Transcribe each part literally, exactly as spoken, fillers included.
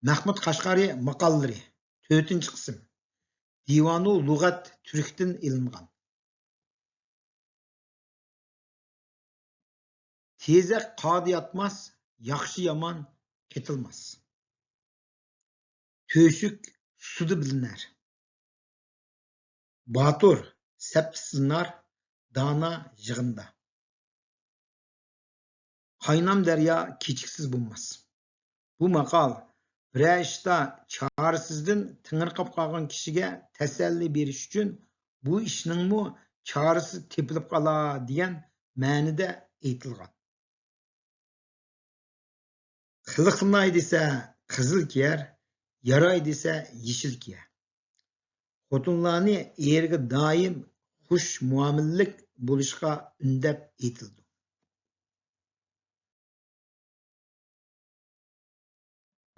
مەخمۇت قەشقەرى ماقالىلىرى، تۆتىنچى قىسىم. دىۋانۇ لۇغەت تۈركتىن ئېلىنغان. تېزەك قاردا ياتماس، ياخشى يامان قېتىلماس. تۆشۈك سۇدا بىلىنەر. باتۇر سەپتە سىنار، دانا يىغىندا. قاينام دەريا كېچىكسىز بولماس. بۇ ماقال بىرەر ئىشتا چارىسىزدىن تېڭىرقاپ قالغان كىشىگە تەسەللى بېرىش ئۈچۈن، بۇ ئىشنىڭمۇ چارىسى تېپىلىپ قالار دېگەن مەنىدە ئېيتىلغان. قىلىقلىناي دېسە قىزىل كىيەر، ياراي دېسە يېشىل كىيەر. خوتۇنلارنى ئېرىگە دائىم خۇش مۇئامىلىلىك بولۇشقا ئۈندەپ ئېيتىلىدۇ.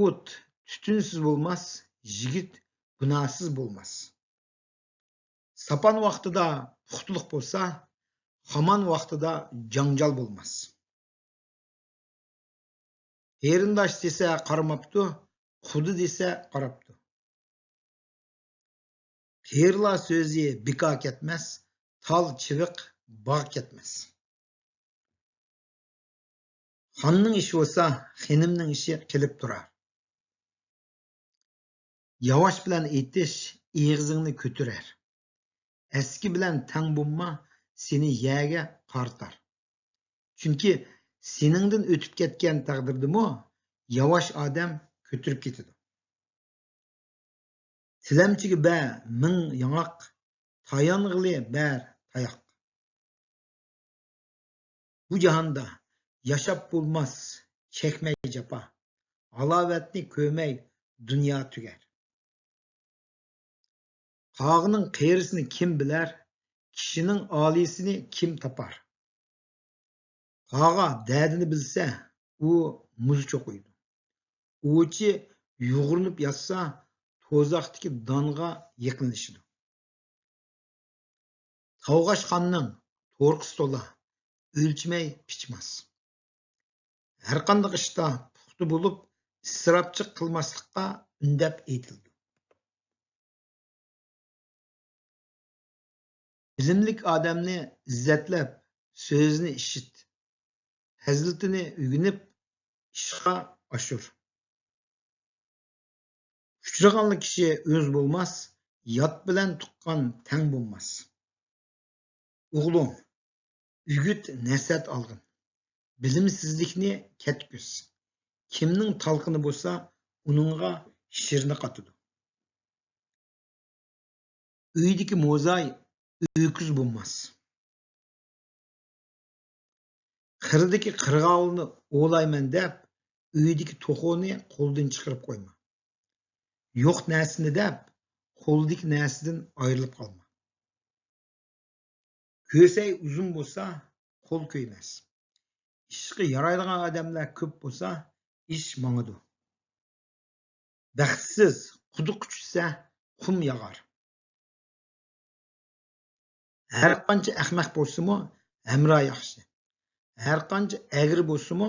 ئوت تۈتۈنسىز بولماس، يىگىت گۇناھسىز بولماس. ساپان ۋاقتىدا پۇختىلىق بولسا، خامان ۋاقتىدا جاڭجال بولماس. قېرىنداش دېسە قارىماپتۇ، قۇدا دېسە قاراپتۇ. قېرىلار سۆزى بىكار كەتمەس، تال چىۋىق باغ كەتمەس. خاننىڭ ئىشى بولسا، خېنىمنىڭ ئىشى قىلىپ تۇرار. ياۋاش بىلەن ئېيتىش ئېغىزىڭنى كۆتۈرەر. ئەسكى بىلەن تەڭ بولما، سېنى يەرگە قارىتار. چۈنكى سېنىڭدىن ئۆتۈپ كەتكەن تەقدىردىمۇ ياۋاش ئادەم كۆتۈرۈپ كېتىدۇ. تىلەمچىگە بەر مىڭ ياڭاق، تايانغىلى بەر تاياق. بۇ جاھاندا ياشاپ بولماس چەكمەي جاپا، ھالاۋەتنى كۆرمەي دۇنيا تۈگەر. قاغىنىڭ قېرىسىنى كىم بىلەر، كىشىنىڭ ئالىيسىنى كىم تاپار؟ قاغا دەردىنى بىلسە، ئۇ مۇز چوقۇيدۇ. ئوۋچى يۇغۇرۇنۇپ ياتسا، توزاختىكى دانغا يېقىنلىشىدۇ. تاۋغاش خاننىڭ تورۇقىسى تولا، ئۆلچىمەي پىچماس. ھەرقانداق ئىشتا پۇختا بولۇپ، ئىسراپچىلىق قىلماسلىققا ئۈندەپ ئېيتىلىدۇ. بىلىملىك ئادەمنى ئىززەتلەپ، سۆزىنى ئىشىت. پەزىلىتىنى ئۆگىنىپ، ئىشقا ئاشۇر. ئۇچرىغانلا كىشى ئۆز بولماس، يات بىلەن تۇغقان تەڭ بولماس. ئوغلۇم، ئۆگىت نەسىھەت ئالغىن. بىلىمسىزلىكنى كەتكۈز. كىمنىڭ تالقىنى بولسا، ئۇنىڭغا شىرنە قاتىدۇ. ئۆيدىكى موزاي ئۆكۈز بولماس. قىردىكى قىرغاۋۇلنى ئوۋلايمەن دەپ، ئۆيدىكى توخۇنى قولدىن چىقىرىپ قويما. يوق نەرسىنى دەپ، قولدىكى نەرسىدىن ئايرىلىپ قالما. كۆسەي ئۇزۇن بولسا، قول كۆيمەس. ئىشقا يارايدىغان ئادەملەر كۆپ بولسا، ئىش ماڭىدۇ. بەختسىز قۇدۇققا چۈشسە، قۇم ياغار. ھەر قانچە ئەخمەق بولسىمۇ، ھەمراھ ياخشى. ھەر قانچە ئەگرى بولسىمۇ،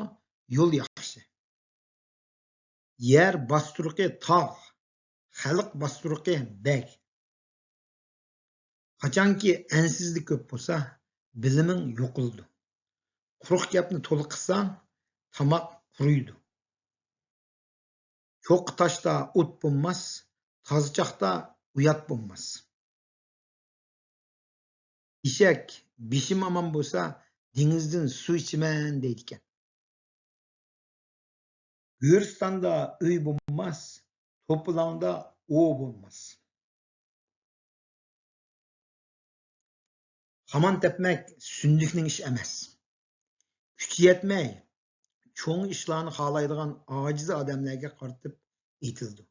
يول ياخشى. يەر باستۇرۇقى تاغ، خەلق باستۇرۇقى بەگ. قاچانكى ئەنسىزلىك كۆپ بولسا، بىلىمىڭ يوقىلىدۇ. قۇرۇق گەپنى تولا قىلساڭ، تاماق قۇرۇيدۇ. چوققا تاشتا ئوت بولماس، تازا چاغدا ئۇيات بولماس. ئېشەك بېشىم ئامان بولسا، دېڭىزدىن سۇ ئىچىمەن دەيدىكەن. گۆرىستاندا ئۆي بولماس، توپىلاڭدا ئوۋ بولماس. خامان تەپمەك سۈندۈكنىڭ ئىشى ئەمەس. كۈچى يەتمەي، چوڭ ئىشلارنى خالايدىغان ئاجىز ئادەملەرگە قارىتىپ ئېيتىلىدۇ.